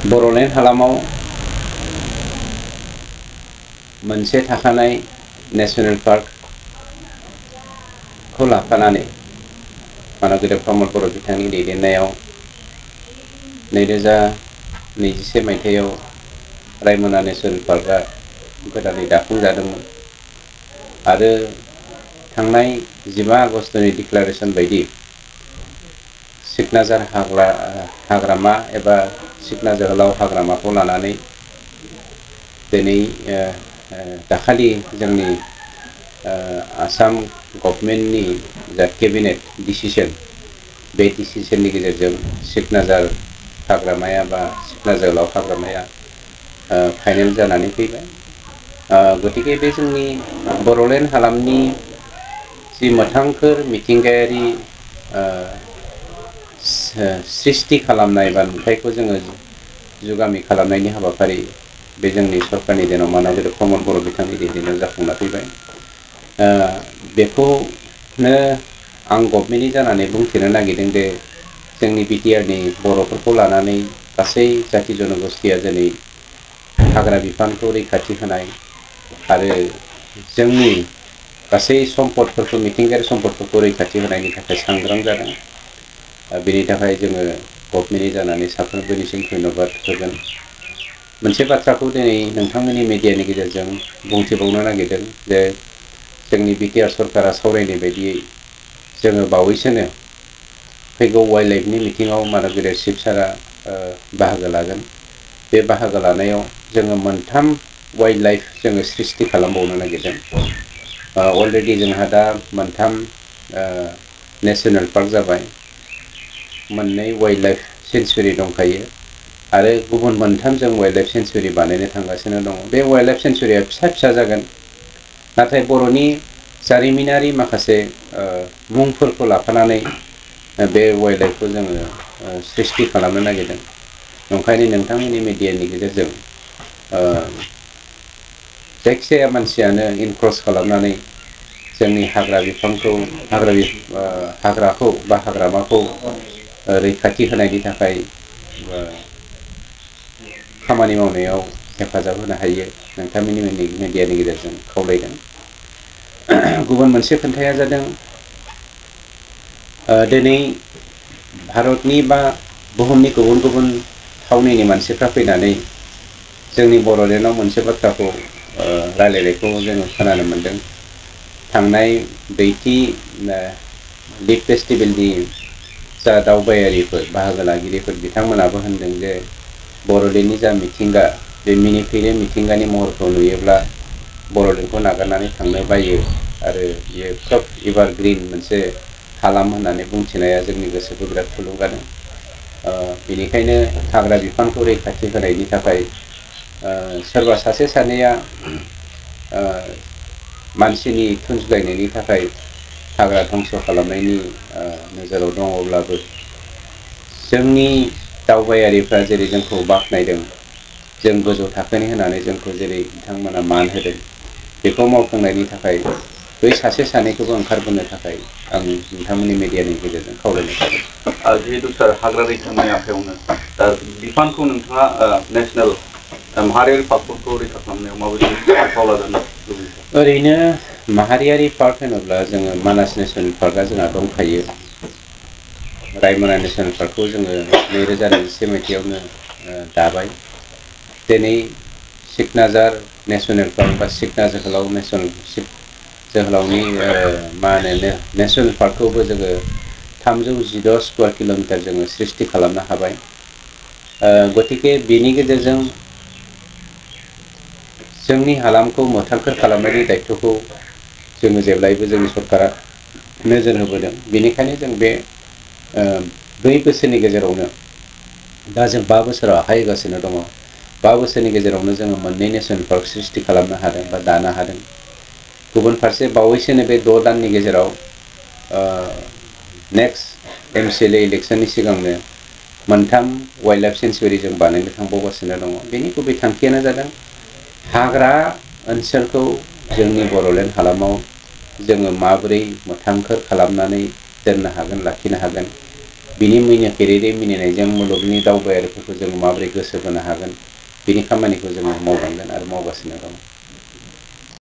बड'लेण्ड हालामाव मोनसे थाखानाय नेशनेल पार्कखौ लाफानानै मानगोरिया प्रमद बर' बिथांनि दैदेननायाव 2021 मायथाइयाव रायमना नेशनेल पार्कआ गोदानै दाफुंजादोंमोन आरो थांनाय 15 आगस्टनि डिक्लारेशन बायदि सिकनाझार हाग्रामा एबा सिकना जोहोलाव हाग्रामाखौ लानानै दिनै दाखालि जोंनि आसाम गभर्नमेन्टनि जा केबिनेट डिसिजन बे डिसिजननि गेजेरजों सिकनाझार हाग्रामाया बा सिकना जोहोलाव हाग्रामाया फाइनेल जानानै फैबाय। गतिके बे जोंनि बड'लेण्ड हालामनि जि मोथांखोर मिथिंगायारि सृष्टि खालामनाय बा नुथायखौ जोङो जुगामि खालामनायनि हाबाफारि बे जोंनि सरकारनि दिनाव मानगोरिया प्रमद बर' बिथांनि दैदेननायाव जाफुंना फैबाय। बेखौनो आं गभर्नमेन्टनि जानानै बुंथिनो नागिरदों दे जोंनि बिटिआरनि बर'फोरखौ लानानै गासै जाति जनगोष्ठीया दिनै हाग्रा बिफानखौ रैखाथि होनाय आरो जोंनि गासै सम्पदफोरखौ मिथिंगायारि सम्पदफोरखौ रैखाथि होनायनि थाखाय सांग्रां जादों। बेनि थाखाय जोङो गभर्नमेन्टनि जानानै साफ्रोमबोनिसिम धन्यबाद होगोन। मोनसे बाथ्राखौ दिनै नोंथांमोननि मिडियानि गेजेरजों बुंथिबावनो नागिरदों जे जोंनि बिटिआर सरकारा सावरायनाय बायदियै जोङो बावैसोनो फैगौ वाइल्ड लाइफनि मिटिङाव मानगोरिया चिफ सारा बाहागो लागोन। बे बाहागो लानायाव जोङो मोनथाम वाइल्ड लाइफ जोङो सृष्टि खालामबावनो नागिरदों। अलरेडि जोंहा दा मोनथाम नेशनेल पार्क जाबाय, मोननै वाइल्ड लाइफ सेंचुरी दंखायो आरो गुबुन मोनथाम जों वाइल्ड लाइफ सेंचुरी बानायनो थांगासिनो दङ। बे वाइल्ड लाइफ सेंचुरीया फिसा फिसा जागोन, नाथाय बर'नि जारिमिनारि माखासे मुंफोरखौ लाफानानै बे वाइल्ड लाइफखौ जोङो सृष्टि खालामनो नागिरदों। ओंखायनो नोंथांमोननि मिडियानि गेजेरजों जायखिजाया मानसियानो इनक्रस खालामनानै जोंनि हाग्रा बिफानखौ हाग्राखौ बा हाग्रामाखौ रैखाथि होनायनि थाखाय खामानि मावनायाव हेफाजाब होनो हायो नोंथांमोननि मिडियानि गेजेरजों खावलायदों। गुबुन मोनसे खोथाया जादों दिनै भारतनि बा बुहुमनि गुबुन गुबुन थावनिनि मानसिफ्रा फैनानै जोंनि बड'लेण्डआव मोनसे बाथ्राखौ रायलायनायखौ जोङो खोनानो मोन्दों। थांनाय दैथि लिग फेस्टिभेलनि जा दावबायारिफोर बाहागो लागिरिफोर बिथांमोनाबो होनदों जे बड'लेण्डनि जा मिथिंगा बे मिनिफैनो मिथिंगानि महरखौ नुयोब्ला बड'लेण्डखौ नागारनानै थांनो बायो आरो बियो खोब एभारग्रिन मोनसे हालाम होननानै बुंथिनाया जोंनि गोसोखौ बिराद थुलुंगादों। बेनिखायनो हाग्रा बिफानखौ रैखाथि होनायनि थाखाय सोरबा सासे सानैया मानसिनि थुनज्लायनायनि थाखाय हाग्रा धंस खालामनायनि नोजोराव दङब्लाबो जोंनि दावबायारिफ्रा जेरै जोंखौ बाख्नायदों, जों गोजौ थाखोनि होनानै जोंखौ जेरै बिथांमोना मान होदों, बेखौ मावफुंनायनि थाखाय बै सासे सानैखौबो ओंखारबोनो थाखाय आं नोंथांमोननि मिडियानि गेजेरजों खावलायनाय जादों। जिहेतु सार हाग्रा रैखानि आखायावनो दा बिफानखौ नोंथाङा नेशनेल माहारियारि पार्कफोरखौ रैखा खालामनायाव माबायदि बिफाव लाजानो लुबैयो? ओरैनो माहारियारि पार्क होनोब्ला जोङो मानास नेशनेल पार्कआ जोंहा दंखायो। रायमना नेशनेल पार्कखौ जोङो 2021 मायथाइयावनो दाबाय। दिनै सिकनाझार नेशनेल पार्क बा सिकना जोहोलाव जोहोलावनि नेशनेल पार्कखौबो जोङो 316 स्कुवार किल'मिटार जोङो सृष्टि खालामनो हाबाय। गतिके बेनि गेजेरजों जोंनि हालामखौ मोथांखोर खालामनायनि दायित्वखौ जोङो जेब्लायबो जोंनि सरकारा नोजोर होबोदों। बेनिखायनो जों बे 2 बोसोरनि गेजेरावनो दा जों 5 बोसोराव आखाइ होगासिनो दङ। 5 बोसोरनि गेजेरावनो जोङो मोननै नेशनेल पार्क सृष्टि खालामनो हादों बा दानो हादों। गुबुन फारसे बावैसोनो बे 6 दाननि गेजेराव नेक्स्ट MCLA इलेक्सननि सिगांनो 3 वाइल्ड लाइफ सेंचुरी जों बानायनो थांबावगासिनो दङ। बेनि गुबै थांखियानो जादों हाग्रा ओनसोलखौ जोंनि बड'लेण्ड हालामाव जोङो माबोरै मोथांखोर खालामनानै दोननो हागोन, लाखिनो हागोन, बिनि मिनिखेरेरे मिनिनायजों मुलुगनि दावबायारिफोरखौ जों माबोरै गोसो बोनो हागोन बिनि खामानिखौ जोङो मावलांगोन आरो मावगासिनो दं।